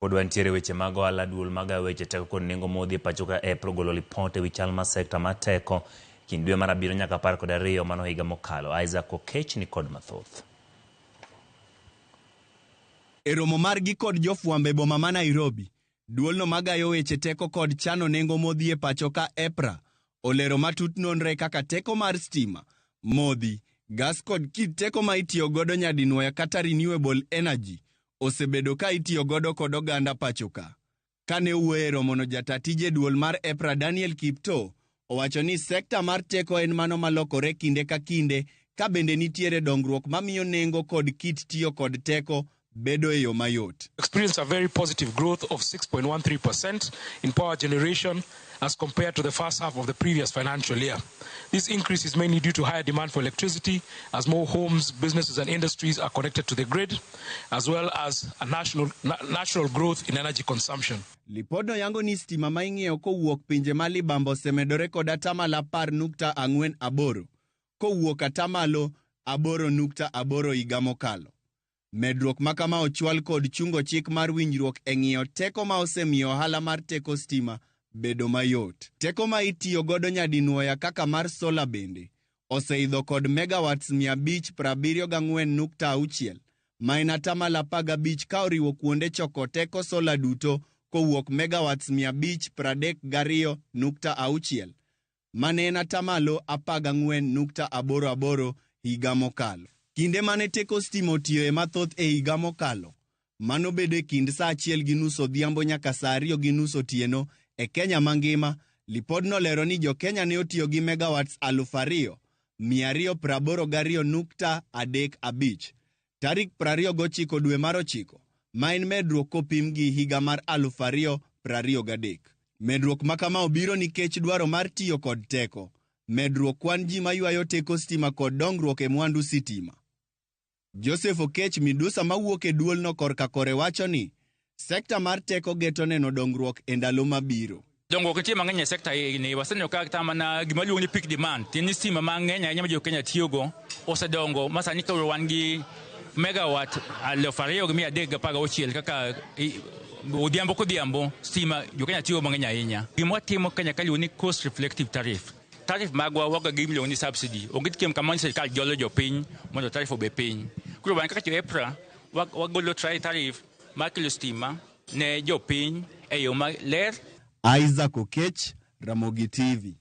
Pod wantiere weche mag ohala. Duol mag weche teko kod nengo modhi e pacho ka EPRA ogolo lipot ewi chal mar sekta mar teko kind dwe mar 7 nyaka 12 mano higa mokalo. Isaac Okech ni kod mathoth. E romo margi kod jofwambo e boma ma Nairobi, duolno magayo weche teko kod chano nengo modhi e pacho ka EPRA olero matut nonre kaka teko mar stima, modhi, gas kod kit teko ma itiyo godo nyadinwoya kata renewable energy osebedo ka itiyo godo kod oganda pacho ka. Kane owuoyo e romono, jata tije duol mar EPRA Daniel Kiptoo owacho ni sekta mar teko en mano malokore kinde ka kinde, ka bende nitiere dongruok mamiyo nengo kod kit tiyo kod teko bedo e yo mayot. Experienced a very positive growth of 6.13% in power generation as compared to the first half of the previous financial year. This increase is mainly due to higher demand for electricity as more homes, businesses and industries are connected to the grid, as well as a natural growth in energy consumption. Lipodno yango ni stima ma ing'iewo kowuok pinje ma libamba osemedore kod 10.48% kowuok 8.8% higa mokalo. Medruok ma kama ochwal kod chungo chik mar winjruok e ng'iewo teko ma osemiyo ohala mar teko stima bedo mayot. Teko ma itiyo godo nyadinwoya kaka mar sola bende oseidho kod megawatts 574.6, ma en 15% ka oriwo kuonde choko teko sola duto, kowuok megawatts 532.6, mane en 14.88% higa mokalo. Kinde mane teko stima otiyoe mathoth e higa mokalo, mano bedo e kind saa 1:30 odhiambo nyaka saa 2:30 otieno e Kenya mangima. Lipodno lero ni jo-Kenya ne otiyo gi megawatts 2,282.35 tarik 29 dwe mar 9, ma en medruok kopim gi higa mar 2023. Medruok ma kama obiro nikech dwaro mar tiyo kod teko, medruok kwan ji maywayo teko stima kod dongruok e mwandu sitima. Joseph Okech Midusa mawuok e duolno korka kore wacho ni sekta mar teko geto neno dongruok e ndalo mabiro. Dongruok nitie mang'eny e sekta ni. Waseneno kata mana gima luongo ni peak demand, tiende ni stima mang'eny ahinya ma jo Kenya tiyogo osedongo ma sani koro wan gi megawatt 2,316 kaka odhiambo kodhiambo stima jo Kenya tiyogo mang'eny ahinya. Gima watimo Kenya ka iluongo ni cost reflective tariff. Tariff magwa waga gi miluongo ni subsidy. Onge kama ni sirikal jolo jopiny mondo tariff obed piny. Koro wan kaka jo EPRA wagolo tariff mar kelo stima ne jopiny e yo maler. Isaac Okech, Ramogi TV.